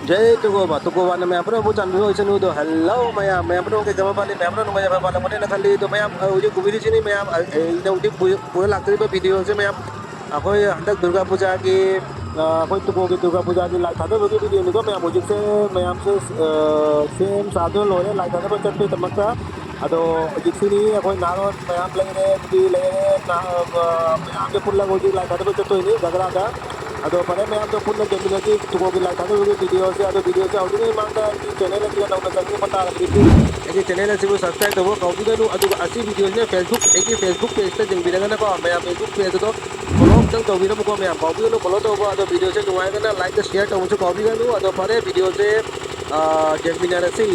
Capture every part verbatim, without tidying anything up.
ꯖꯩ ꯇꯨꯀꯣꯕ, ꯇꯨꯀꯣꯕꯅ ꯃꯌꯥꯝ ꯄꯨꯝꯅꯃꯛꯄꯨ ꯆꯥꯟꯕꯤꯕ ꯑꯣꯏꯁꯅꯨ꯫ ꯑꯗꯣ ꯍꯜꯂꯣ ꯃꯌꯥꯝ, ꯃꯌꯥꯝ ꯄꯨꯝꯅꯃꯛꯀꯤ ꯀꯃꯥꯏ ꯄꯥꯜꯂꯤ? ꯃꯌꯥꯝ ꯄꯨꯝꯅꯃꯛ ꯅꯨꯡꯉꯥꯏ ꯌꯥꯏꯐ ꯄꯥꯜꯂꯝꯒꯅꯤꯅ ꯈꯜꯂꯤ꯫ ꯑꯗꯣ ꯃꯌꯥꯝ, ꯑ, ꯍꯧꯖꯤꯛ ꯎꯕꯤꯔꯤꯁꯤꯅꯤ ꯃꯌꯥꯝ, ꯑ, ꯑꯩꯅ ꯍꯧꯖꯤꯛ ꯄꯨ-, ꯄꯨꯔ ꯂꯥꯛꯆꯔꯤꯕ ꯚꯤꯗꯤꯑꯣꯁꯦ ꯃꯌꯥꯝ, ꯑꯩꯈꯣꯏ ꯍꯟꯗꯛ ꯗꯨꯔꯒꯥ ꯄꯨꯖꯥꯒꯤ, ꯑ, ꯑꯩꯈꯣꯏ ꯇꯨꯀꯣꯒꯤ ꯗꯨꯔꯒꯥ ꯄꯨꯖꯥꯒꯤ ꯂꯥꯏ ꯊꯥꯗꯕꯒꯤ ꯚꯤꯗꯤꯑꯣꯅꯤꯀꯣ ꯃꯌꯥꯝ꯫ ꯍꯧꯖꯤꯛꯁꯦ ꯃꯌꯥꯝꯁꯦ, ꯑ, ꯁꯦꯝ ꯁꯥꯗꯨꯅ ꯂꯣꯏꯔꯦ ꯂꯥꯏ ꯊꯥꯗꯕ ꯆꯠꯄꯒꯤꯗꯃꯛꯇ꯫ ꯑꯗꯣ ꯍꯧꯖꯤꯛꯁꯤꯅꯤ ꯑꯩꯈꯣꯏ ꯅꯍꯥꯔꯣꯜ ꯃꯌꯥꯝ ꯂꯩꯔꯦ, ꯅꯨꯄꯤ ꯂꯩꯔꯦ, ꯅꯍꯥ-, ꯑ, ꯃꯌꯥꯝꯁꯦ ꯄꯨꯜꯂꯒ ꯍꯧꯖꯤꯛ ꯂꯥꯏ ꯊꯥꯗꯕ ꯆꯠꯇꯣꯏꯅꯤ ꯒꯒ꯭ꯔꯥꯗ꯫ ꯑꯗꯣ ꯐꯔꯦ, ꯃꯌꯥꯝꯗꯣ ꯄꯨꯟꯅ ꯌꯦꯡꯃꯤꯟꯅꯁꯤ ꯇꯨꯀꯣꯒꯤ ꯂꯥꯏ ꯊꯥꯗꯕꯒꯤ ꯚꯤꯗꯤꯑꯣꯁꯦ꯫ ꯑꯗꯣ ꯚꯤꯗꯤꯑꯣꯁꯦ ꯍꯧꯗ꯭ꯔꯤꯉꯩ ꯃꯃꯥꯡꯗ ꯑꯩꯒꯤ ꯆꯦꯅꯦꯜ ꯑꯁꯤꯗ ꯅꯧꯅ ꯆꯪꯕꯤꯔꯛꯄ ꯇꯥꯔꯒꯗꯤ, please ꯑꯩꯒꯤ ꯆꯦꯅꯦꯜ ꯑꯁꯤꯕꯨ subscribe ꯇꯧꯕ ꯀꯥꯎꯕꯤꯒꯅꯨ꯫ ꯑꯗꯨꯒ ꯑꯁꯤ ꯚꯤꯗꯤꯑꯣꯁꯤꯅ Facebook, ꯑꯩꯒꯤ Facebook pageꯇ ꯌꯦꯡꯕꯤꯔꯒꯅꯀꯣ, ꯃꯌꯥꯝ Facebook pageꯗꯣ follow ꯑꯝꯇꯪ ꯇꯧꯕꯤꯔꯝꯃꯨꯀꯣ ꯃꯌꯥꯝ, ꯀꯥꯎꯕꯤꯒꯅꯨ follow ꯇꯧꯕ꯫ ꯑꯗꯣ ꯚꯤꯗꯤꯑꯣꯁꯦ ꯅꯨꯡꯉꯥꯏꯔꯒꯅ like share ꯇꯧꯕꯁꯨ ꯀꯥꯎꯕꯤꯒꯅꯨ꯫ ꯑꯗꯣ ꯐꯔꯦ, ꯚꯤꯗꯤꯑꯣꯁꯦ, ꯑ, ꯌꯦꯡꯃꯤꯟꯅꯔꯁꯤ꯫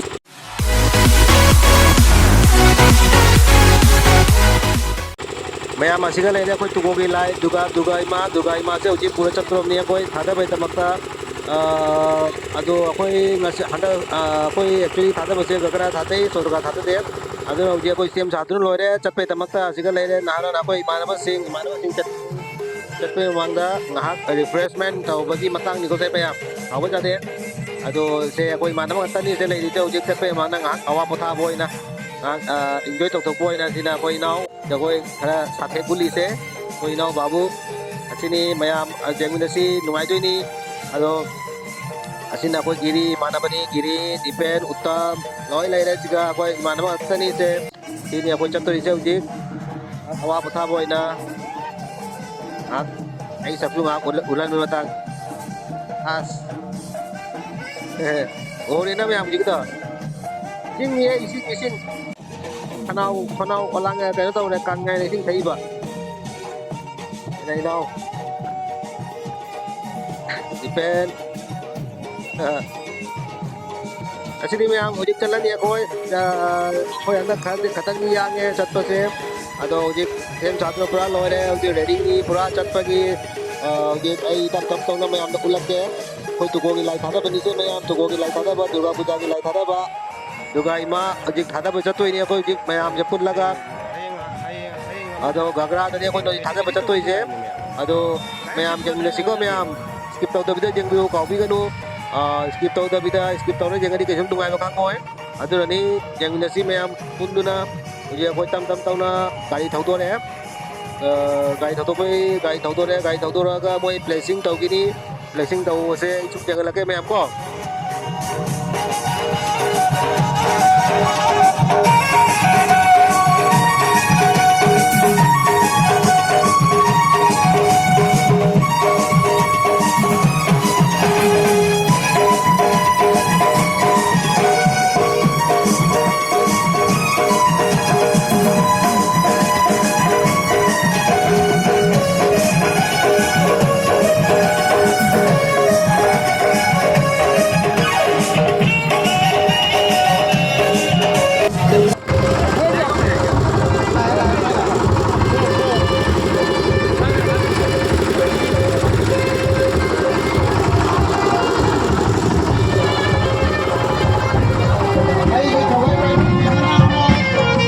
ꯃꯌꯥꯝ ꯑꯁꯤꯒ ꯂꯩꯔꯦ ꯑꯩꯈꯣꯏ ꯇꯨꯀꯣꯒꯤ ꯂꯥꯏ ꯗꯨꯔꯒꯥ, ꯗꯨꯔꯒꯥ ꯏꯃꯥ, ꯗꯨꯔꯒꯥ ꯏꯃꯥꯁꯦ ꯍꯧꯖꯤꯛ ꯄꯨꯔ ꯆꯠꯇꯣꯔꯕꯅꯤ ꯑꯩꯈꯣꯏ ꯊꯥꯗꯕꯩꯗꯃꯛꯇ꯫ ꯑ, ꯑꯗꯣ ꯑꯩꯈꯣꯏ ꯉꯁꯤ ꯍꯟꯗꯛ, ꯑ, ꯑꯩꯈꯣꯏ actually ꯊꯥꯗꯕꯁꯦ ꯒꯒ꯭ꯔꯥ ꯊꯥꯗꯩ, ꯆꯣꯗ꯭ꯔꯒꯥ ꯊꯥꯗꯗꯦ꯫ ꯑꯗꯨꯅ ꯍꯧꯖꯤꯛ ꯑꯩꯈꯣꯏ ꯁꯦꯝ ꯁꯥꯗꯨꯅ ꯂꯣꯏꯔꯦ꯫ ꯆꯠꯄꯩꯗꯃꯛꯇ ꯑꯁꯤꯒ ꯂꯩꯔꯦ ꯅꯍꯥꯔꯣꯜ ꯑꯩꯈꯣꯏ ꯏꯃꯥꯟꯅꯕꯁꯤꯡ, ꯏꯃꯥꯟꯅꯕꯁꯤꯡ ꯆꯠ-, ꯆꯠꯄꯩ ꯃꯃꯥꯡꯗ ꯉꯥꯏꯍꯥꯛ refreshment ꯇꯧꯕꯒꯤ ꯃꯇꯥꯡꯅꯤꯀꯣ ꯁꯦ ꯃꯌꯥꯝ꯫ ꯁꯥꯎꯕ ꯌꯥꯗꯦ꯫ ꯑꯗꯣ ꯁꯦ ꯑꯩꯈꯣꯏ ꯏꯃꯥꯟꯅꯕ ꯉꯥꯛꯇꯅꯤ ꯁꯦ ꯂꯩꯔꯤꯁꯦ ꯍꯧꯖꯤꯛ ꯆꯠꯄꯩ ꯃꯃꯥꯡꯗ ꯉꯥꯏꯍꯥꯛ ꯑꯋꯥ ꯄꯣꯊꯥꯕ ꯑꯣꯏꯅ ꯉꯥꯏꯍꯥꯛ, ꯑ, enjoy ꯇꯧꯊꯣꯛꯄ ꯑꯣꯏꯅ ꯁꯤꯅ ꯑꯩꯈꯣꯏ ꯏꯅꯥꯎ ꯖꯒꯣꯏ ꯈꯔ ꯁꯥꯊꯦꯛ ꯄꯨꯜꯂꯤꯁꯦ꯫ ꯑꯩꯈꯣꯏ ꯏꯅꯥꯎ ꯕꯥꯕꯨ ꯑꯁꯤꯅꯤ ꯃꯌꯥꯝ, ꯑ, ꯌꯦꯡꯃꯤꯟꯅꯁꯤ, ꯅꯨꯡꯉꯥꯏꯗꯣꯏꯅꯤ꯫ ꯑꯗꯣ ꯑꯁꯤꯅ ꯑꯩꯈꯣꯏ ꯒꯤꯔꯤ ꯏꯃꯥꯟꯅꯕꯅꯤ, ꯒꯤꯔꯤ, ꯗꯤꯄꯦꯟ, ꯎꯠꯇꯝ, ꯂꯣꯏ ꯂꯩꯔꯦ ꯁꯤꯒ ꯑꯩꯈꯣꯏ ꯏꯃꯥꯟꯅꯕ ꯉꯥꯛꯇꯅꯤꯁꯦ꯫ ꯁꯤꯅꯤ ꯑꯩꯈꯣꯏ ꯆꯠꯇꯣꯔꯤꯁꯦ ꯍꯧꯖꯤꯛ꯫ ꯑꯋꯥ ꯄꯣꯊꯥꯕ ꯑꯣꯏꯅ ꯉꯥꯏꯍꯥꯛ ꯑꯩ ꯁꯛꯁꯨ ꯉꯥꯏꯍꯥꯛ ꯎꯠꯂ-, ꯎꯠꯍꯟꯕ ꯃꯇꯥꯡ꯫ ꯑꯁ꯫ ꯎꯍꯧꯔꯦꯅ ꯃꯌꯥꯝ ꯍꯧꯖꯤꯛꯀꯤꯗꯣ꯫ ꯏꯁꯤꯡꯅꯤꯌꯦ, ꯏꯁꯤꯡ, ꯏꯁꯤꯡ꯫ ꯈꯅꯥꯎ, ꯈꯅꯥꯎ ꯑꯣꯂꯥꯡ-, ꯀꯩꯅꯣ ꯇꯧꯔꯦ, ꯀꯪꯉꯦ ꯍꯥꯏꯅ ꯏꯁꯤꯡ ꯊꯛꯏꯕ꯫ ꯀꯩꯅꯣ? ꯗꯤꯄꯦꯟ꯫ ꯑ꯫ ꯑꯁꯤꯗꯤ ꯃꯌꯥꯝ ꯍꯧꯖꯤꯛ ꯆꯠꯂꯅꯤ ꯑꯩꯈꯣꯏ꯫ ꯑ, ꯑꯩꯈꯣꯏ ꯍꯟꯗꯛ ꯈꯔꯗꯤ ꯈꯇꯪꯗꯤ ꯌꯥꯡꯉꯦ ꯆꯠꯄꯁꯦ꯫ ꯑꯗꯣ ꯍꯧꯖꯤꯛ ꯁꯦꯝ ꯁꯥꯗꯨꯅ ꯄꯨꯔꯥ ꯂꯣꯏꯔꯦ꯫ ꯍꯧꯖꯤꯛ readyꯅꯤ ꯄꯨꯔꯥ ꯆꯠꯄꯒꯤ꯫ ꯑ, ꯍꯧꯖꯤꯛ ꯑꯩ ꯇꯞ ꯇꯞ ꯇꯧꯅ ꯃꯌꯥꯝꯗ ꯎꯠꯂꯛꯀꯦ꯫ ꯑꯩꯈꯣꯏ ꯇꯨꯀꯣꯒꯤ ꯂꯥꯏ ꯊꯥꯗꯕꯅꯤꯁꯦ ꯃꯌꯥꯝ, ꯇꯨꯀꯣꯒꯤ ꯂꯥꯏ ꯊꯥꯗꯕ, ꯗꯨꯔꯒꯥ ꯄꯨꯖꯥꯒꯤ ꯂꯥꯏ ꯊꯥꯗꯕ꯫ ꯗꯨꯔꯒꯥ ꯏꯃꯥ ꯍꯧꯖꯤꯛ ꯊꯥꯗꯕ ꯆꯠꯇꯣꯏꯅꯦ ꯑꯩꯈꯣꯏ ꯍꯧꯖꯤꯛ ꯃꯌꯥꯝꯁꯦ ꯄꯨꯜꯂꯒ꯫ ꯑꯗꯣ ꯒꯒ꯭ꯔꯥꯗꯅꯦ ꯑꯩꯈꯣꯏꯅ ꯍꯧꯖꯤꯛ ꯊꯥꯗꯕ ꯆꯠꯇꯣꯏꯁꯦ꯫ ꯑꯗꯣ ꯃꯌꯥꯝ ꯌꯦꯡꯃꯤꯟꯅꯁꯤꯀꯣ ꯃꯌꯥꯝ꯫ Skip ꯇꯧꯗꯕꯤꯗ ꯌꯦꯡꯕꯤꯌꯨ, ꯀꯥꯎꯕꯤꯒꯅꯨ꯫ ꯁ꯭ꯀꯤꯞ ꯇꯧꯗꯕꯤꯗ, ꯁ꯭ꯀꯤꯞ ꯇꯧꯔ ꯌꯦꯡꯉꯗꯤ ꯀꯩꯁꯨꯝ ꯅꯨꯡꯉꯥꯏꯕ ꯈꯪꯉꯣꯏ꯫ ꯑꯗꯨꯅꯅꯤ, ꯌꯦꯡꯃꯤꯟꯅꯁꯤ ꯃꯌꯥꯝ ꯄꯨꯟꯗꯨꯅ꯫ ꯍꯧꯖꯤꯛ ꯑꯩꯈꯣꯏ ꯇꯞ ꯇꯞ ꯇꯧꯅ ꯒꯥꯔꯤ ꯊꯧꯗꯣꯔꯛꯑꯦ꯫ ꯑ, ꯒꯥꯔꯤ ꯊꯧꯗꯣꯛꯄꯩ, ꯒꯥꯔꯤ ꯊꯧꯗꯣꯔꯛꯑꯦ꯫ ꯒꯥꯔꯤ ꯊꯧꯗꯣꯔꯛꯑꯒ ꯃꯣꯏ ꯕ꯭ꯂꯦꯁꯤꯡ ꯇꯧꯈꯤꯅꯤ꯫ ꯕ꯭ꯂꯦꯁꯤꯡ ꯇꯧꯕꯁꯦ ꯑꯩ ꯁꯨꯝ ꯌꯦꯡꯍꯜꯂꯛꯀꯦ ꯃꯌꯥꯝ ꯀꯣ꯫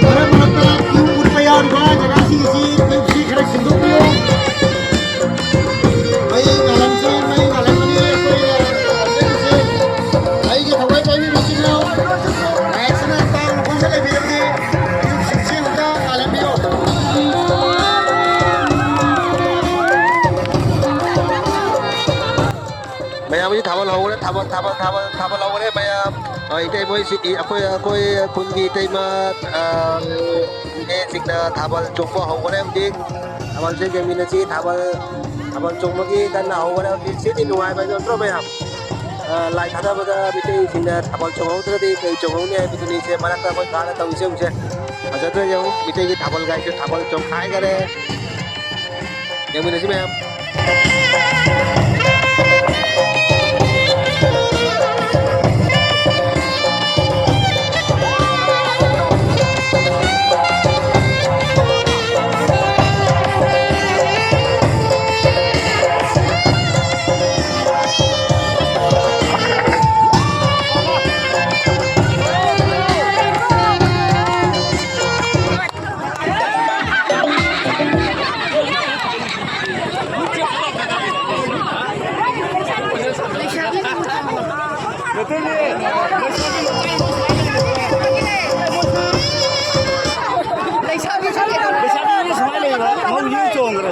ꯃꯔꯛ ꯃꯔꯛꯇ ꯀ꯭ꯌꯨ ꯎꯠꯄ ꯌꯥꯎꯔꯤꯕ ꯖꯒꯥꯁꯤꯡ ꯑꯁꯤ ꯀ꯭ꯌꯨꯁꯤ ꯈꯔ ꯁꯤꯟꯗꯣꯛꯄꯤꯌꯨ꯫ ꯃꯩ ꯉꯥꯜꯂꯝꯁꯤ, ꯃꯩ ꯉꯥꯜꯂꯝꯒꯅꯤ꯫ ꯑꯩꯈꯣꯏ ꯆꯠꯂꯤꯁꯦ ꯑꯩꯒꯤ ꯊꯋꯥꯏ ꯄꯥꯏꯕꯤꯕꯁꯤꯡꯅ ꯃꯌꯥꯝꯁꯤꯅ ꯇꯥꯡꯅ ꯐꯝꯕ ꯂꯩꯕꯤꯔꯕꯗꯤ ꯀ꯭ꯌꯨꯁꯤꯡꯁꯤ ꯑꯃꯨꯛꯇ ꯉꯥꯜꯍꯟꯕꯤꯌꯨ꯫ ꯃꯌꯥꯝꯁꯤ ꯊꯥꯕꯜ ꯍꯧꯈ꯭ꯔꯦ, ꯊꯥꯕꯜ, ꯊꯥꯕꯜ, ꯊꯥꯕꯜ, ꯊꯥꯕꯜ ꯍꯧꯈ꯭ꯔꯦ ꯃꯌꯥꯝ꯫ ꯑ, ꯏꯇꯩꯃꯣꯏꯁꯤ, ꯏ-, ꯑꯩꯈꯣꯏ, ꯑꯩꯈꯣꯏ ꯈꯨꯟꯒꯤ ꯏꯇꯩꯃ, ꯑ, ꯏꯅꯦꯁꯤꯡꯅ ꯊꯥꯕꯜ ꯆꯣꯡꯕ ꯍꯧꯈ꯭ꯔꯦ ꯍꯧꯖꯤꯛ꯫ ꯊꯥꯕꯜꯁꯦ ꯌꯦꯡꯃꯤꯟꯅꯁꯤ, ꯊꯥꯕꯜ, ꯊꯥꯕꯜ ꯆꯣꯡꯕꯒꯤ ꯀꯟꯅ ꯍꯧꯈ꯭ꯔꯦ ꯍꯧꯖꯤꯛ꯫ ꯁꯤꯗꯤ ꯅꯨꯡꯉꯥꯏꯕ ꯅꯠꯇ꯭ꯔꯣ ꯃꯌꯥꯝ? ꯑ, ꯂꯥꯏ ꯊꯥꯗꯕꯗ ꯃꯤꯇꯩꯁꯤꯡꯅ ꯊꯥꯕꯜ ꯆꯣꯡꯍꯧꯗ꯭ꯔꯗꯤ ꯀꯩ ꯆꯣꯡꯍꯧꯅꯤ ꯍꯥꯏꯕꯗꯨꯅꯤ꯫ ꯁꯦ ꯃꯔꯛꯇ ꯑꯩꯈꯣꯏ ꯀꯥꯔ ꯇꯧꯔꯤꯁꯦ ꯍꯧꯖꯤꯛ꯫ ꯐꯖꯗ꯭ꯔꯣ ꯌꯦꯡꯉꯨ, ꯃꯤꯇꯩꯒꯤ ꯊꯥꯕꯜ ꯒꯥꯏꯁꯦ ꯊꯥꯕꯜ ꯆꯣꯡꯈꯥꯏꯈꯔꯦ꯫ ꯌꯦꯡꯃꯤꯟꯅꯁꯤ ꯃꯌꯥꯝ꯫ ꯂꯩꯁꯥꯕꯤ ꯁꯨꯃꯥꯏꯅ ꯂꯩꯕ ꯃꯧ ꯌꯨꯝ ꯆꯣꯡꯈ꯭ꯔꯦ꯫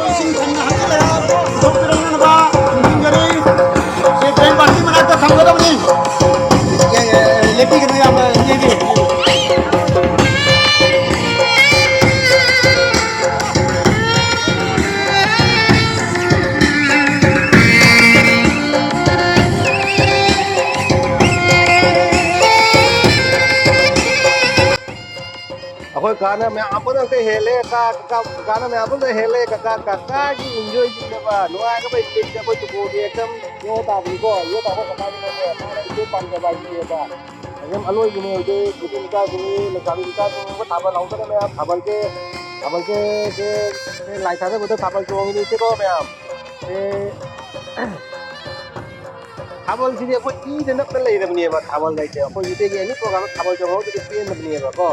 ꯏꯁꯤꯡ ꯊꯟꯅ ꯍꯥꯞꯆꯤꯜꯂꯒ ꯄꯨꯊꯣꯛꯄꯤꯔꯛꯅꯅꯕ ꯅꯤꯡꯁꯤꯡꯖꯔꯤ꯫ ꯁꯤ ꯗ꯭ꯔꯦꯟ ꯕꯥꯜꯇꯤ ꯃꯅꯥꯛꯇ ꯊꯝꯒꯗꯕꯅꯤ꯫ ꯂꯦꯞꯄꯤꯒꯅꯨ, ꯏꯌꯥꯝꯕ, ꯏꯆꯦꯗꯤ꯫ ꯑꯩꯈꯣꯏ ꯀꯥꯅ ꯃꯌꯥꯝ ꯑꯃꯅ ꯑꯝꯇ ꯍꯦꯜꯂꯦ꯫ ꯀꯥ, ꯀꯥ, ꯀꯥꯅ ꯃꯌꯥꯝ ꯑꯃꯅ ꯍꯦꯜꯂꯦ꯫ ꯀꯀꯥ, ꯀꯀꯥꯒꯤ enjoy ꯁꯤꯅꯦꯕ꯫ ꯅꯨꯡꯉꯥꯏꯅꯕ ꯏꯁꯇꯦꯖꯇ ꯑꯩꯈꯣꯏ ꯇꯨꯀꯣꯜꯒꯤ ꯑꯦꯛꯇꯝ ꯌꯣ ꯇꯥꯕꯅꯤꯀꯣ꯫ ꯌꯣ ꯇꯥꯕ ꯀꯀꯥꯒꯤ ꯅꯠꯇꯦ꯫ ꯃꯥꯅ ꯏꯁꯩ ꯄꯥꯝꯖꯕ ꯍꯥꯏꯁꯤꯅꯦꯕ꯫ ꯑꯗꯨꯝ ꯑꯂꯣꯏꯕꯅꯦ ꯍꯧꯖꯤꯛ ꯅꯨꯄꯤ ꯃꯆꯥꯁꯤꯡ, ꯂꯩꯁꯥꯕꯤ ꯃꯆꯥꯁꯤꯡ ꯊꯥꯕꯜ ꯂꯥꯎꯗꯅ ꯃꯌꯥꯝ ꯊꯥꯕꯜꯁꯦ, ꯊꯥꯕꯜꯁꯦ, ꯁꯦ, ꯁꯦ ꯂꯥꯏ ꯊꯥꯖꯕꯗ ꯊꯥꯕꯜ ꯆꯣꯡꯉꯤꯅꯤꯀꯣ ꯃꯌꯥꯝ꯫ ꯁꯦ, ꯊꯥꯕꯜꯁꯤꯗꯤ ꯑꯩꯈꯣꯏ ꯏꯗ ꯅꯞꯅ ꯂꯩꯔꯕꯅꯦꯕ꯫ ꯊꯥꯕꯜ ꯍꯥꯏꯁꯦ ꯑꯩꯈꯣꯏ ꯃꯤꯇꯩꯒꯤ ꯑꯦꯅꯤ ꯄ꯭ꯔꯣꯒ꯭ꯔꯥꯝꯗ ꯊꯥꯕꯜ ꯆꯣꯡꯍꯧꯗ꯭ꯔꯗꯤ ꯄꯦꯟꯗꯕꯅꯦꯕꯀꯣ꯫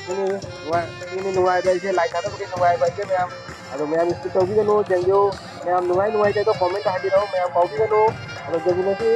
ꯁꯤꯅꯤ ꯅꯨꯡꯉꯥꯏ-, ꯁꯤꯅꯤ ꯅꯨꯡꯉꯥꯏꯕ ꯍꯥꯏꯁꯦ, ꯂꯥꯏ ꯊꯥꯗꯕꯒꯤ ꯅꯨꯡꯉꯥꯏꯕ ꯍꯥꯏꯁꯦ ꯃꯌꯥꯝ꯫ ꯑꯗꯣ ꯃꯌꯥꯝ skip ꯇꯧꯕꯤꯒꯅꯨ, ꯌꯦꯡꯕꯤꯌꯨ꯫ ꯃꯌꯥꯝ ꯅꯨꯡꯉꯥꯏ ꯅꯨꯡꯉꯥꯏꯇꯦꯗꯣ comment ꯍꯥꯏꯕꯤꯔꯛꯑꯣ, ꯃꯌꯥꯝ ꯀꯥꯎꯕꯤꯒꯅꯨ꯫ ꯑꯗꯣ ꯌꯧꯕꯤꯔꯁꯤ꯫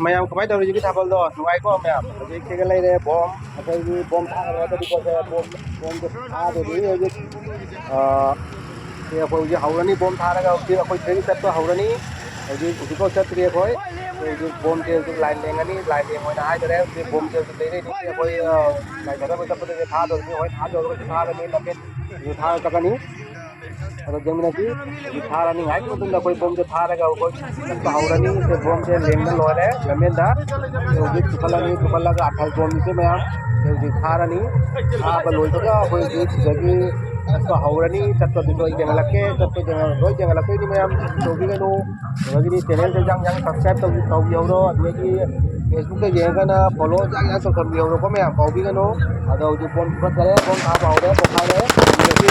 ꯃꯌꯥꯝ ꯀꯃꯥꯏꯅ ꯇꯧꯔꯤ ꯍꯧꯖꯤꯛꯀꯤ ꯊꯥꯕꯜꯗꯣ? ꯅꯨꯡꯉꯥꯏꯀꯣ ꯃꯌꯥꯝ? ꯍꯧꯖꯤꯛ ꯁꯤꯒ ꯂꯩꯔꯦ ꯕꯣꯝ, ꯑꯩꯈꯣꯏꯒꯤ ꯕꯣꯝ ꯊꯥꯔꯒꯗꯤ ꯄꯣꯠꯁꯦ, ꯕꯣꯝ, ꯕꯣꯝꯁꯦ ꯊꯥꯗꯣꯏꯅꯤ ꯍꯧꯖꯤꯛ꯫ ꯑꯥ, ꯁꯤ ꯑꯩꯈꯣꯏ ꯍꯧꯖꯤꯛ ꯍꯧꯔꯅꯤ, ꯕꯣꯝ ꯊꯥꯔꯒ ꯍꯧꯖꯤꯛ ꯑꯩꯈꯣꯏ ꯁꯤꯗꯒꯤ ꯆꯠꯄ ꯍꯧꯔꯅꯤ꯫ ꯍꯧꯖꯤꯛ, ꯍꯧꯖꯤꯛꯐꯥꯎ ꯆꯠꯇ꯭ꯔꯤ ꯑꯩꯈꯣꯏ꯫ ꯑꯩꯈꯣꯏ ꯍꯧꯖꯤꯛ ꯕꯣꯝꯁꯦ ꯍꯧꯖꯤꯛ ꯂꯥꯏꯟ ꯂꯦꯡꯉꯅꯤ, ꯂꯥꯏꯟ ꯂꯦꯡ ꯑꯣꯏꯅ ꯍꯥꯏꯇꯥꯔꯦ꯫ ꯍꯧꯖꯤꯛ ꯕꯣꯝꯁꯦ ꯍꯧꯖꯤꯛ ꯂꯩꯔꯛꯏꯅꯤ꯫ ꯑꯩꯈꯣꯏ, ꯑꯥ, ꯂꯥꯏ ꯊꯥꯗꯕ ꯆꯠꯄꯗꯗꯤ ꯊꯥꯗꯧꯔꯤꯅꯤ, ꯍꯣꯏ ꯊꯥꯗꯧꯔꯒꯁꯨ ꯊꯥꯔꯅꯤ, ꯂꯝꯕꯦꯟ ꯊꯥꯔ ꯆꯠꯀꯅꯤ꯫ ꯑꯗꯣ ꯌꯦꯡꯃꯤꯟꯅꯁꯤ꯫ ꯍꯧꯖꯤꯛ ꯊꯥꯔꯅꯤ, ꯉꯥꯏꯍꯥꯛꯀꯤ ꯃꯇꯨꯡꯗ ꯑꯩꯈꯣꯏ ꯕꯣꯝꯁꯦ ꯊꯥꯔꯒ ꯑꯩꯈꯣꯏ ꯆꯠꯄ ꯍꯧꯔꯅꯤ꯫ ꯑꯩꯈꯣꯏ ꯕꯣꯝꯁꯦ ꯂꯦꯡꯕ ꯂꯣꯏꯔꯦ ꯂꯝꯕꯦꯟꯗ꯫ ꯑꯩꯈꯣꯏ ꯍꯧꯖꯤꯛ ꯄꯨꯈꯠꯂꯅꯤ, ꯄꯨꯈꯠꯂꯒ ꯑꯊꯥꯏ ꯕꯣꯝꯁꯦ ꯃꯌꯥꯝ ꯑꯩꯈꯣꯏ ꯍꯧꯖꯤꯛ ꯊꯥꯔꯅꯤ꯫ ꯊꯥꯕ ꯂꯣꯏꯕꯒ ꯑꯩꯈꯣꯏ ꯍꯧꯖꯤꯛ ꯁꯤꯗꯒꯤ ꯆꯠꯄ ꯍꯧꯔꯅꯤ꯫ ꯆꯠꯄꯗꯨꯁꯨ ꯑꯩ ꯌꯦꯡꯍꯜꯂꯛꯀꯦ꯫ ꯆꯠꯄ ꯌꯦꯡꯍꯜ-, ꯂꯣꯏ ꯌꯦꯡꯍꯜꯂꯛꯇꯣꯏꯅꯤ ꯃꯌꯥꯝ, ꯇꯧꯕꯤꯒꯅꯨ꯫ ꯑꯗꯒꯤꯗꯤ channelꯁꯦ ꯌꯥꯡ ꯌꯥꯡ subscribe ꯇꯧꯕꯤ-, ꯇꯧꯕꯤꯍꯧꯔꯣ꯫ ꯑꯗꯒꯤ Facebookꯇ ꯌꯦꯡꯉꯒꯅ follow ꯌꯥꯡ ꯌꯥꯡ ꯇꯧꯁꯟꯕꯤꯍꯧꯔꯣꯀꯣ ꯃꯌꯥꯝ, ꯀꯥꯎꯕꯤꯒꯅꯨ꯫ ꯑꯗꯣ ꯍꯧꯖꯤꯛ ꯕꯣꯝ ꯐꯨꯒꯠꯈꯔꯦ, ꯕꯣꯝ ꯊꯥꯕ ꯍꯧꯔꯦ, ꯄꯣꯈꯥꯏꯔꯦ꯫ ꯑꯗꯒꯤ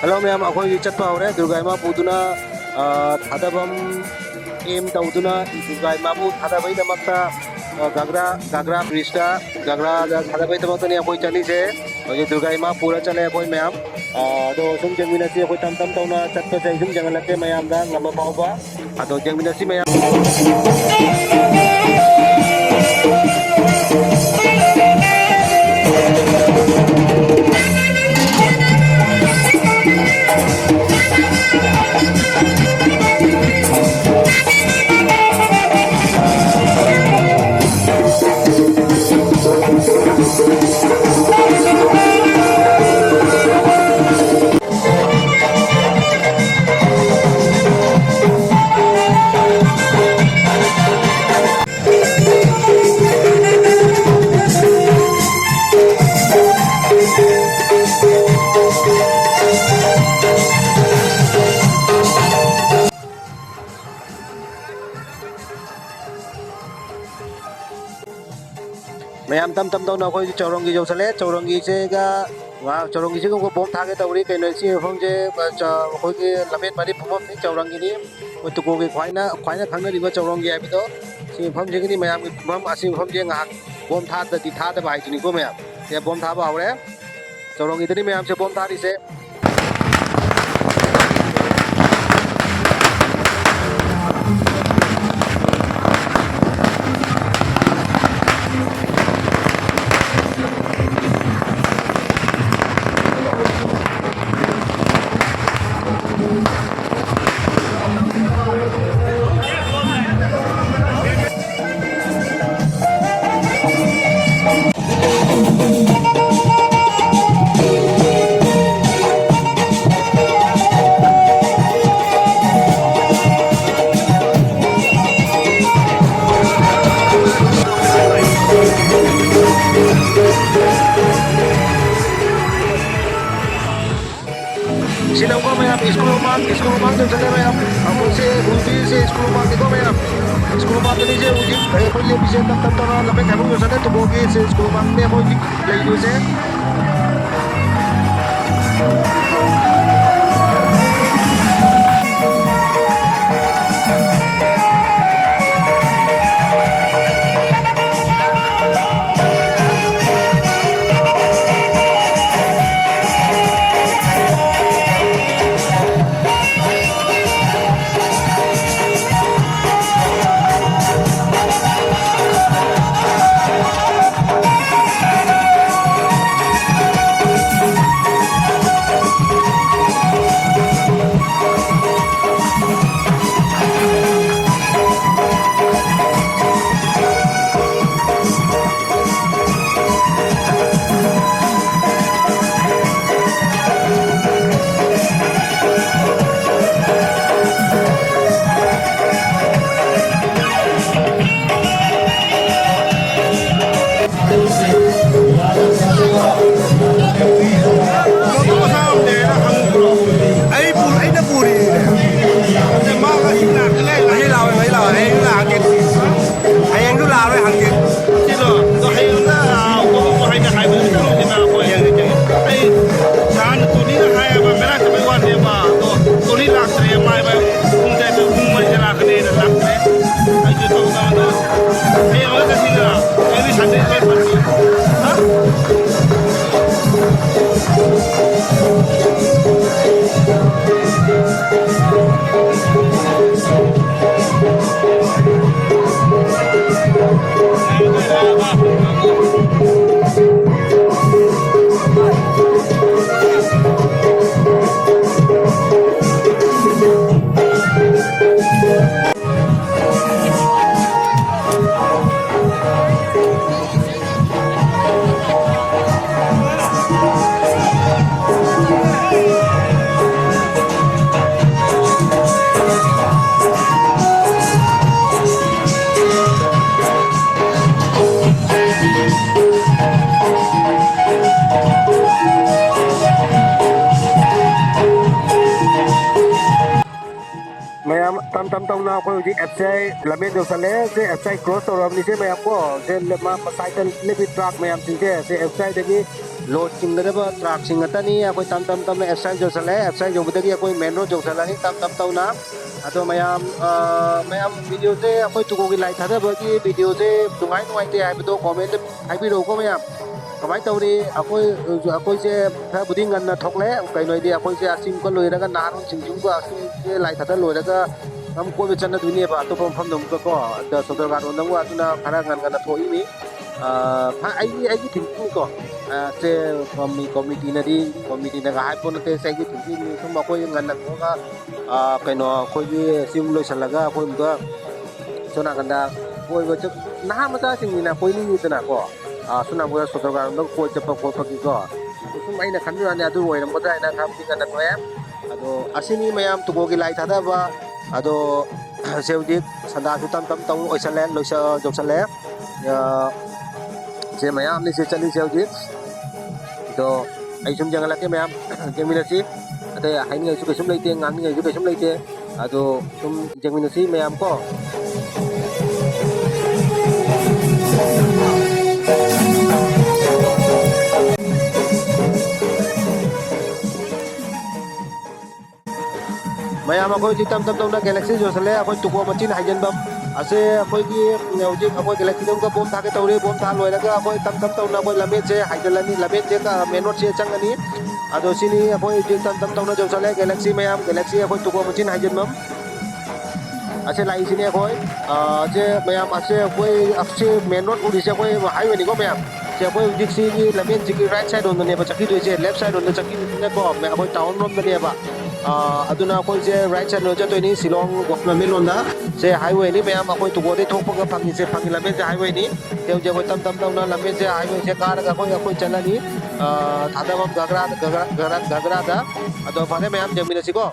Hello ꯃꯌꯥꯝ, ꯑꯩꯈꯣꯏ ꯍꯧꯖꯤꯛ ꯆꯠꯄ ꯍꯧꯔꯦ꯫ ꯗꯨꯔꯒꯥ ꯏꯃꯥ ꯄꯨꯗꯨꯅ, ꯑ, ꯊꯥꯗꯐꯝ aim ꯇꯧꯗꯨꯅ ꯗꯨꯔꯒꯥ ꯏꯃꯥꯕꯨ ꯊꯥꯗꯕꯒꯤꯗꯃꯛꯇ, ꯑ, ꯒꯥꯒ꯭ꯔꯥ, ꯒꯥꯒ꯭ꯔꯥ bridgeꯇ, ꯒꯥꯒ꯭ꯔꯥꯗ ꯊꯥꯗꯕꯒꯤꯗꯃꯛꯇꯅꯤ ꯑꯩꯈꯣꯏ ꯆꯠꯂꯤꯁꯦ꯫ ꯍꯧꯖꯤꯛ ꯗꯨꯔꯒꯥ ꯏꯃꯥ ꯄꯨꯔ ꯆꯠꯂꯦ ꯑꯩꯈꯣꯏ ꯃꯌꯥꯝ꯫ ꯑ, ꯑꯗꯣ ꯁꯨꯝ ꯌꯦꯡꯃꯤꯟꯅꯁꯤ, ꯑꯩꯈꯣꯏ ꯇꯝ ꯇꯝ ꯇꯧꯅ ꯆꯠꯄꯁꯦ ꯑꯩ ꯁꯨꯝ ꯌꯦꯡꯍꯜꯂꯛꯀꯦ ꯃꯌꯥꯝꯗ ꯉꯝꯕ ꯐꯥꯎꯕ꯫ ꯑꯗꯣ ꯌꯦꯡꯃꯤꯟꯅꯁꯤ ꯃꯌꯥꯝ꯫ ꯃꯌꯥꯝ ꯇꯝ ꯇꯝ ꯇꯧꯅ ꯑꯩꯈꯣꯏ ꯆꯧꯔꯪꯒꯤ ꯌꯧꯁꯜꯂꯦ꯫ ꯆꯧꯔꯪꯒꯤꯁꯤꯒ, ꯉꯥ-, ꯆꯧꯔꯪꯒꯤꯁꯤꯒ ꯑꯃꯨꯛꯀ ꯕꯣꯝ ꯊꯥꯒꯦ ꯇꯧꯔꯤ꯫ ꯀꯩꯅꯣ, ꯁꯤ ꯃꯐꯝꯁꯦ, ꯑ, ꯆ-, ꯑꯩꯈꯣꯏꯒꯤ ꯂꯝꯕꯦꯟ ꯃꯔꯤ ꯐꯝꯐꯝꯅꯤ ꯆꯧꯔꯪꯒꯤꯗꯤ꯫ ꯑꯩꯈꯣꯏ ꯇꯨꯀꯣꯒꯤ ꯈ꯭ꯋꯥꯏꯅ, ꯈ꯭ꯋꯥꯏꯅ ꯈꯪꯅꯔꯤꯕ ꯆꯧꯔꯪꯒꯤ ꯍꯥꯏꯕꯗꯣ, ꯁꯤ ꯃꯐꯝꯁꯤꯒꯤꯅꯤ ꯃꯌꯥꯝꯒꯤ ꯐꯝꯐꯝ꯫ ꯑꯁꯤ ꯃꯐꯝꯁꯦ ꯉꯥꯏꯍꯥꯛ ꯕꯣꯝ ꯊꯥꯗꯗꯤ ꯊꯥꯗꯕ ꯍꯥꯏꯗꯨꯅꯤꯀꯣ ꯃꯌꯥꯝ꯫ ꯁꯦ ꯕꯣꯝ ꯊꯥꯕ ꯍꯧꯔꯦ꯫ ꯆꯧꯔꯪꯒꯤꯗꯅꯤ ꯃꯌꯥꯝꯁꯦ ꯕꯣꯝ ꯊꯥꯔꯤꯁꯦ꯫ ꯁꯤꯗꯀꯣ ꯃꯌꯥꯝ, ꯁ꯭ꯀꯨꯜ ꯃꯃꯥꯡ, ꯁ꯭ꯀꯨꯜ ꯃꯃꯥꯡ ꯆꯪꯁꯜꯂꯦ ꯃꯌꯥꯝ꯫ ꯑꯩꯈꯣꯏꯁꯦ ꯍꯧꯖꯤꯛꯁꯦ ꯁ꯭ꯀꯨꯜ ꯃꯃꯥꯡꯅꯤꯀꯣ ꯃꯌꯥꯝ꯫ ꯁ꯭ꯀꯨꯜ ꯃꯃꯥꯡꯗꯅꯤꯁꯦ ꯍꯧꯖꯤꯛ ꯑꯩꯈꯣꯏ ꯂꯦꯞꯄꯤꯁꯦ꯫ ꯇꯞ ꯇꯞ ꯇꯞꯅ ꯂꯝꯕꯦꯟ ꯈꯥꯏꯕꯣꯛ ꯌꯧꯁꯜꯂꯦ꯫ ꯇꯨꯀꯣꯒꯤ ꯁ꯭ꯀꯨꯜ ꯃꯃꯥꯡꯅꯦ ꯑꯩꯈꯣꯏ ꯍꯧꯖꯤꯛ ꯂꯩꯗꯣꯏꯁꯦ꯫ ꯂꯥꯛꯇ꯭ꯔꯦ, ꯃꯥꯏ ꯃꯥꯏ ꯄꯨꯡ ꯇꯔꯦꯠꯇ, ꯄꯨꯡ ꯃꯔꯤꯗ ꯂꯥꯛꯀꯅꯤꯅ ꯂꯥꯛꯇ꯭ꯔꯦ꯫ ꯑꯩꯁꯨ ꯇꯧꯗꯕꯗꯣ ꯍꯌꯦꯡ ꯑꯃꯨꯛ ꯆꯠꯁꯤꯗꯅ꯫ ꯑꯩꯗꯤ ꯁꯟꯗꯦ ꯂꯣꯏ ꯐꯪꯉꯤ꯫ ꯍꯥ? ꯃꯌꯥꯝ ꯇꯝ ꯇꯝ ꯇꯧꯅ ꯑꯩꯈꯣꯏ ꯍꯧꯖꯤꯛ F C I ꯂꯝꯕꯦꯟ ꯌꯧꯁꯜꯂꯦ꯫ Say F C I cross ꯇꯧꯔꯕꯅꯤ꯫ ꯁꯦ ꯃꯌꯥꯝ ꯀꯣ, ꯁꯦ ꯃꯥ ꯁꯥꯏꯠꯇ ꯂꯦꯞꯄꯤ ꯇ꯭ꯔꯥꯛ ꯃꯌꯥꯝꯁꯤꯡꯁꯦ, ꯁꯦ ꯑꯦꯐ ꯁꯤ ꯑꯥꯏꯗꯒꯤ ꯂꯣꯗ ꯆꯤꯡꯒꯗꯕ ꯇ꯭ꯔꯥꯛꯁꯤꯡ ꯉꯥꯛꯇꯅꯤ꯫ ꯑꯩꯈꯣꯏ ꯇꯝ ꯇꯝ ꯇꯝꯅ F C I ꯌꯧꯁꯜꯂꯦ꯫ F C I ꯌꯧꯕꯗꯒꯤ ꯑꯩꯈꯣꯏ ꯃꯦꯟ ꯔꯣꯗ ꯌꯧꯁꯜꯂꯅꯤ ꯇꯝ ꯇꯝ ꯇꯧꯅ꯫ ꯑꯗꯣ ꯃꯌꯥꯝ, ꯑ, ꯃꯌꯥꯝ ꯚꯤꯗꯤꯑꯣꯁꯦ ꯑꯩꯈꯣꯏ ꯇꯨꯀꯣꯒꯤ ꯂꯥꯏ ꯊꯥꯗꯕꯒꯤ ꯚꯤꯗꯤꯑꯣꯁꯦ ꯅꯨꯡꯉꯥꯏ ꯅꯨꯡꯉꯥꯏꯇꯦ ꯍꯥꯏꯕꯗꯣ ꯀꯣꯃꯦꯟꯗ ꯍꯥꯏꯕꯤꯔꯛꯎꯀꯣ ꯃꯌꯥꯝ꯫ ꯀꯃꯥꯏꯅ ꯇꯧꯔꯤ? ꯑꯩꯈꯣꯏ, ꯑꯩꯈꯣꯏꯁꯦ ꯈꯔꯕꯨꯗꯤ ꯉꯟꯅ ꯊꯣꯛꯂꯛꯑꯦ꯫ ꯀꯩꯅꯣꯗꯤ ꯑꯩꯈꯣꯏꯁꯦ ꯑꯁꯤ ꯑꯃꯨꯛꯀ ꯂꯣꯏꯔꯒ ꯅꯍꯥꯔꯣꯜꯁꯤꯡꯁꯤꯕꯨ ꯑꯁꯤꯁꯦ ꯂꯥꯏ ꯊꯥꯗ ꯂꯣꯏꯔꯒ ꯑꯃꯨꯛ ꯀꯣꯏꯕ ꯆꯠꯅꯗꯣꯏꯅꯦꯕ ꯑꯇꯣꯞꯄ ꯃꯐꯝꯗ ꯑꯃꯨꯛꯀꯀꯣ꯫ ꯑꯗ ꯁꯣꯗꯔ ꯒꯥꯔꯗꯦꯟꯗ ꯑꯃꯨꯛ ꯑꯗꯨꯅ ꯈꯔ ꯉꯟ ꯉꯟꯅ ꯊꯣꯛꯏꯃꯤ꯫ ꯑ, ꯍꯥ, ꯑꯩꯒꯤ, ꯑꯩꯒꯤ ꯊꯤꯡꯀꯤꯡꯅꯤꯀꯣ꯫ ꯑ, ꯁꯦ ꯀꯃꯤ-, ꯀꯣꯃꯤꯇꯤꯅꯗꯤ, ꯀꯣꯃꯤꯇꯤꯅꯒ ꯍꯥꯏꯕ ꯅꯠꯇꯦ꯫ ꯁꯦ ꯑꯩꯒꯤ ꯊꯤꯡꯀꯤꯡꯅꯤ꯫ ꯁꯨꯝ ꯑꯩꯈꯣꯏ ꯉꯟꯅ ꯊꯣꯛꯑꯒ, ꯑ, ꯀꯩꯅꯣ ꯑꯩꯈꯣꯏꯒꯤ ꯁꯤ ꯑꯃꯨꯛ ꯂꯣꯏꯁꯤꯜꯂꯒ ꯑꯩꯈꯣꯏ ꯑꯃꯨꯛꯀ ꯁꯣꯝ ꯅꯥꯀꯟꯗ ꯀꯣꯏꯕ ꯆꯠ-, ꯅꯍꯥ ꯃꯆꯥꯁꯤꯡꯅꯤꯅ ꯀꯣꯏꯅꯤꯡꯉꯤꯗꯅꯀꯣ꯫ ꯑ, ꯁꯣꯝ ꯅꯥꯀꯟꯗ ꯁꯣꯗꯔ ꯒꯥꯔꯗꯦꯟꯗ ꯀꯣꯏ ꯆꯠꯄ ꯈꯣꯠꯄꯒꯤꯀꯣ꯫ ꯁꯨꯝ ꯑꯩꯅ ꯈꯟꯕ ꯋꯥꯅꯤ, ꯑꯗꯨ ꯑꯣꯏꯔꯝꯒꯗ꯭ꯔꯥ ꯍꯥꯏꯅ ꯈꯟꯕꯗꯤ ꯉꯟꯅ ꯊꯣꯛꯑꯦ꯫ ꯑꯗꯣ ꯑꯁꯤꯅꯤ ꯃꯌꯥꯝ ꯇꯨꯀꯣꯒꯤ ꯂꯥꯏ ꯊꯥꯗꯕ꯫ ꯑꯗꯣ ꯁꯦ ꯍꯧꯖꯤꯛ ꯁꯟꯗꯥꯁꯨ ꯇꯝ ꯇꯝ ꯇꯧ ꯑꯣꯏꯁꯜꯂꯦ, ꯂꯣꯏꯁ-, ꯌꯧꯁꯜꯂꯦ꯫ ꯑ, ꯁꯦ ꯃꯌꯥꯝꯅꯤ ꯁꯦ ꯆꯠꯂꯤꯁꯦ ꯍꯧꯖꯤꯛ꯫ ꯑꯗꯣ ꯑꯩ ꯁꯨꯝ ꯌꯦꯡꯍꯜꯂꯛꯀꯦ ꯃꯌꯥꯝ, ꯌꯦꯡꯃꯤꯟꯅꯁꯤ꯫ ꯑꯇꯩ ꯍꯥꯏꯅꯤꯡꯉꯥꯏꯁꯨ ꯀꯩꯁꯨꯝ ꯂꯩꯇꯦ, ꯉꯥꯡꯅꯤꯡꯉꯥꯏꯁꯨ ꯀꯩꯁꯨꯝ ꯂꯩꯇꯦ꯫ ꯑꯗꯣ ꯁꯨꯝ ꯌꯦꯡꯃꯤꯟꯅꯁꯤ ꯃꯌꯥꯝ ꯀꯣ꯫ ꯃꯌꯥꯝ, ꯑꯩꯈꯣꯏ ꯍꯧꯖꯤꯛ ꯇꯞ ꯇꯞ ꯇꯞꯅ ꯒꯦꯂꯦꯛꯁꯤ ꯌꯧꯁꯜꯂꯦ꯫ ꯑꯩꯈꯣꯏ ꯇꯨꯀꯣ ꯃꯆꯤꯟ ꯍꯥꯏꯖꯤꯟꯐꯝ ꯑꯁꯦ ꯑꯩꯈꯣꯏꯒꯤ ꯍꯧꯖꯤꯛ ꯑꯩꯈꯣꯏ ꯒꯦꯂꯦꯛꯁꯤꯗ ꯑꯃꯨꯛꯀ ꯕꯣꯝ ꯊꯥꯒꯦ ꯇꯧꯔꯤ꯫ ꯕꯣꯝ ꯊꯥ ꯂꯣꯏꯔꯒ ꯑꯩꯈꯣꯏ ꯇꯞ ꯇꯞ ꯇꯞꯅ ꯑꯩꯈꯣꯏ ꯂꯝꯃꯦꯟꯁꯦ ꯍꯥꯏꯖꯤꯜꯂꯅꯤ꯫ ꯂꯝꯃꯦꯟꯁꯦ ꯃꯦꯟ ꯔꯣꯗꯁꯦ ꯆꯪꯉꯅꯤ꯫ ꯑꯗꯣ ꯁꯤꯅꯤ ꯑꯩꯈꯣꯏ ꯍꯧꯖꯤꯛ ꯇꯞ ꯇꯞ ꯇꯞꯅ ꯌꯧꯁꯜꯂꯦ ꯒꯦꯂꯦꯛꯁꯤ ꯃꯌꯥꯝ, ꯒꯦꯂꯦꯛꯁꯤ ꯑꯩꯈꯣꯏ ꯇꯨꯀꯣ ꯃꯆꯤꯟ ꯍꯥꯏꯖꯤꯟꯐꯝ꯫ ꯑꯁꯦ ꯂꯥꯛꯏꯁꯤꯅꯦ ꯑꯩꯈꯣꯏ꯫ ꯑ, ꯁꯦ ꯃꯌꯥꯝ, ꯑꯁꯦ ꯑꯩꯈꯣꯏ, ꯑꯁꯦ ꯃꯦꯟ ꯔꯣꯗ ꯎꯔꯤꯁꯦ ꯑꯩꯈꯣꯏ ꯍꯥꯏꯋꯦꯅꯤꯀꯣ ꯃꯌꯥꯝ꯫ ꯁꯦ ꯑꯩꯈꯣꯏ ꯍꯧꯖꯤꯛ ꯁꯤꯒꯤ ꯂꯝꯕꯦꯟꯁꯤꯒꯤ ꯔꯥꯏꯠ ꯁꯥꯏꯗ ꯔꯣꯝꯗꯅꯦꯕ ꯆꯠꯈꯤꯗꯣꯏꯁꯦ, ꯂꯦꯐ ꯁꯥꯏꯗ ꯔꯣꯝꯗ ꯆꯠꯈꯤꯗꯣꯏꯁꯤꯅꯀꯣ, ꯃ-, ꯑꯩꯈꯣꯏ ꯇꯥꯎꯟ ꯔꯣꯝꯗꯅꯦꯕ꯫ ꯑ, ꯑꯗꯨꯅ ꯑꯩꯈꯣꯏꯁꯦ ꯔꯥꯏꯠ ꯁꯥꯏꯗ ꯔꯣꯝꯗ ꯆꯠꯇꯣꯏꯅꯤ, ꯁꯤꯂꯣꯡ ꯒꯣꯚꯔꯃꯦꯟꯠ ꯂꯣꯝꯗ꯫ ꯁꯦ ꯍꯥꯏꯋꯦꯅꯤ ꯃꯌꯥꯝ, ꯑꯩꯈꯣꯏ ꯇꯨꯀꯣꯗꯩ ꯊꯣꯛꯄꯒ ꯐꯪꯉꯤꯁꯦ, ꯐꯪꯉꯤ ꯂꯝꯕꯦꯟꯁꯦ ꯍꯥꯏꯋꯦꯅꯤ꯫ ꯁꯦ ꯍꯧꯖꯤꯛ ꯑꯩꯈꯣꯏ ꯇꯞ ꯇꯞ ꯇꯞꯅ ꯂꯝꯕꯦꯟꯁꯦ, ꯍꯥꯏꯋꯦꯁꯦ ꯀꯥꯔꯒ ꯑꯩꯈꯣꯏ, ꯑꯩꯈꯣꯏ ꯆꯠꯂꯅꯤ꯫ ꯑ, ꯊꯥꯗꯐꯝ ꯘꯒ꯭ꯔꯥ, ꯘꯒ꯭ꯔꯥ, ꯘꯒ꯭ꯔꯥ, ꯘꯒ꯭ꯔꯥꯗ꯫ ꯑꯗꯣ ꯐꯔꯦ ꯃꯌꯥꯝ, ꯌꯦꯡꯃꯤꯟꯅꯁꯤꯀꯣ꯫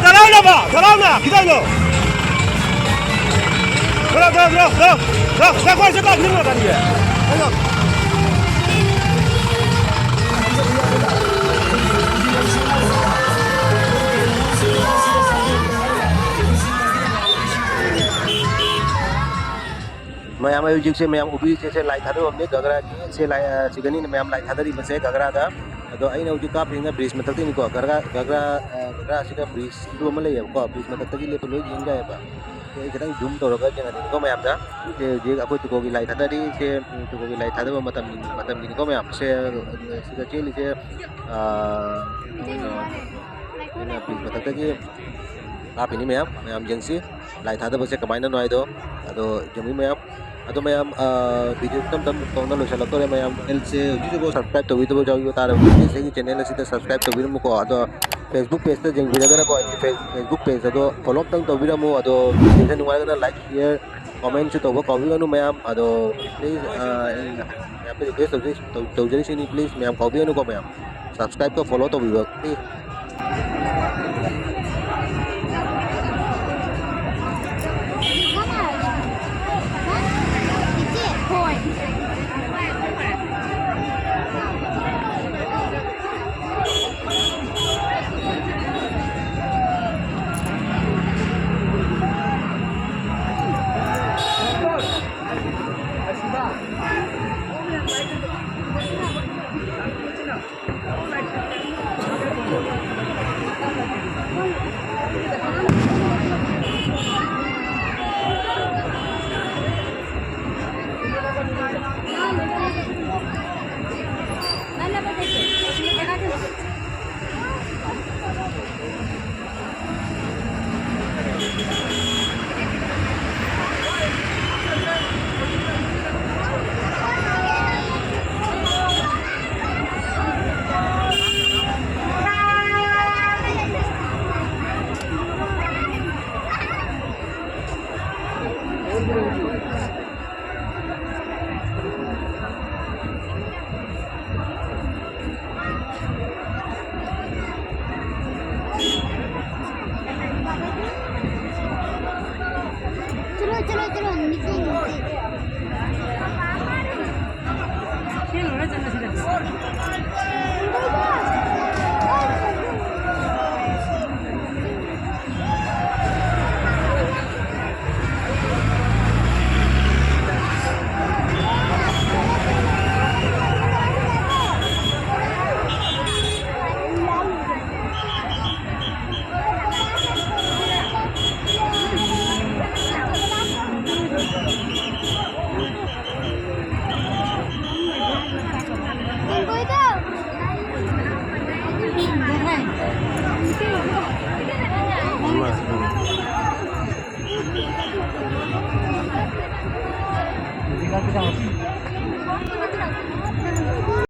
ꯙꯔꯥꯎꯅꯕ, ꯙꯔꯥꯎꯅ, ꯈꯤꯇꯪꯗꯣ꯫ ꯙꯔꯥꯎ, ꯙꯔꯥꯎ, ꯙꯔꯥꯎ, ꯙꯔꯥꯎ, ꯙꯔꯥꯎ, ꯙꯔꯥꯎ, ꯀꯣꯏ ꯆꯠꯄ, ꯐꯤꯂꯝ ꯂꯥꯛꯀꯅꯤꯌꯦ꯫ ꯀꯩꯅꯣ? ꯃꯌꯥꯝ, ꯑꯩ ꯍꯧꯖꯤꯛꯁꯦ ꯃꯌꯥꯝ ꯎꯕꯤꯔꯤꯁꯦ, ꯁꯦ ꯂꯥꯏ ꯊꯥꯗꯐꯝꯅꯤ ꯒꯒ꯭ꯔꯥꯒꯤ꯫ ꯁꯦ ꯂꯥꯏ, ꯑ, ꯁꯤꯗꯅꯤ ꯃꯌꯥꯝ ꯂꯥꯏ ꯊꯥꯗꯔꯤꯕꯁꯦ ꯒꯒ꯭ꯔꯥꯗ꯫ ꯑꯗꯣ ꯑꯩꯅ ꯍꯧꯖꯤꯛ ꯀꯥꯞꯄꯤꯁꯤꯅ ꯕ꯭ꯔꯤꯖ ꯃꯊꯛꯇꯩꯅꯤꯀꯣ, ꯒꯒ꯭ꯔꯥ ꯒꯒ꯭ꯔꯥ ꯒꯒ꯭ꯔꯥꯁꯤꯒ ꯕ꯭ꯔꯤꯖ ꯑꯃ ꯂꯩꯌꯦꯕꯀꯣ, ꯕ꯭ꯔꯤꯖ ꯃꯊꯛꯇꯒꯤ ꯂꯦꯞꯄ ꯂꯣꯏ ꯌꯦꯡ ꯌꯥꯏꯌꯦꯕ꯫ ꯁꯤ ꯑꯩ ꯈꯤꯇꯪ ꯖꯨꯝ ꯇꯧꯔꯒ ꯌꯦꯡꯍꯟꯒꯦꯀꯣ ꯃꯌꯥꯝꯗ꯫ ꯁꯤ ꯍꯧꯖꯤꯛ ꯑꯩꯈꯣꯏ ꯇꯨꯀꯣꯒꯤ ꯂꯥꯏ ꯊꯥꯗꯔꯤ꯫ ꯁꯦ ꯇꯨꯀꯣꯒꯤ ꯂꯥꯏ ꯊꯥꯗꯕ ꯃꯇꯝ, ꯃꯇꯝꯒꯤꯅꯤꯀꯣ ꯃꯌꯥꯝ꯫ ꯁꯦ ꯁꯤꯗ ꯆꯦꯜꯂꯤꯁꯦ, ꯑꯩꯅ ꯕ꯭ꯔꯤꯖ ꯃꯊꯛꯇꯒꯤ ꯀꯥꯞꯄꯤꯅꯤ ꯃꯌꯥꯝ꯫ ꯃꯌꯥꯝ ꯌꯦꯡꯁꯤ ꯂꯥꯏ ꯊꯥꯗꯕꯁꯦ ꯀꯃꯥꯏꯅꯅꯣ ꯍꯥꯏꯗꯣ꯫ ꯑꯗꯣ ꯌꯦꯡꯕꯤꯌꯨ ꯃꯌꯥꯝ꯫ ꯑꯗꯣ ꯃꯌꯥꯝ, video ꯇꯞ ꯇꯞ ꯇꯧꯅ ꯂꯣꯏꯁꯤꯜꯂꯛꯇꯣꯔꯦ ꯃꯌꯥꯝ꯫ Channelꯁꯦ ꯍꯧꯖꯤꯛ ꯍꯧꯖꯤꯛꯐꯥꯎ subscribe ꯇꯧꯕꯤꯗꯕ ꯌꯥꯎꯕ ꯇꯥꯔꯒꯗꯤ please ꯑꯩꯒꯤ channel ꯑꯁꯤꯗ subscribe ꯇꯧꯕꯤꯔꯝꯃꯨꯀꯣ꯫ ꯑꯗꯣ Facebook pageꯇ ꯌꯦꯡꯕꯤꯔꯒꯅꯀꯣ, ꯑꯩꯒꯤ Face-, Facebook page ꯑꯗꯣ follow ꯑꯝꯇꯪ ꯇꯧꯕꯤꯔꯝꯃꯨ꯫ ꯑꯗꯣ videoꯁꯦ ꯅꯨꯡꯉꯥꯏꯔꯒꯅ like, share, commentꯁꯨ ꯇꯧꯕ ꯀꯥꯎꯕꯤꯒꯅꯨ ꯃꯌꯥꯝ꯫ ꯑꯗꯣ please, ꯑ, ꯑꯩꯅ ꯃꯌꯥꯝꯗ request ꯇꯧꯖꯔꯤ-, ꯇꯧ-, ꯇꯧꯖꯔꯤꯁꯤꯅꯤ, please ꯃꯌꯥꯝ ꯀꯥꯎꯕꯤꯒꯅꯨꯀꯣ ꯃꯌꯥꯝ꯫ Subscribeꯀ follow ꯇꯧꯕꯤꯕ please꯫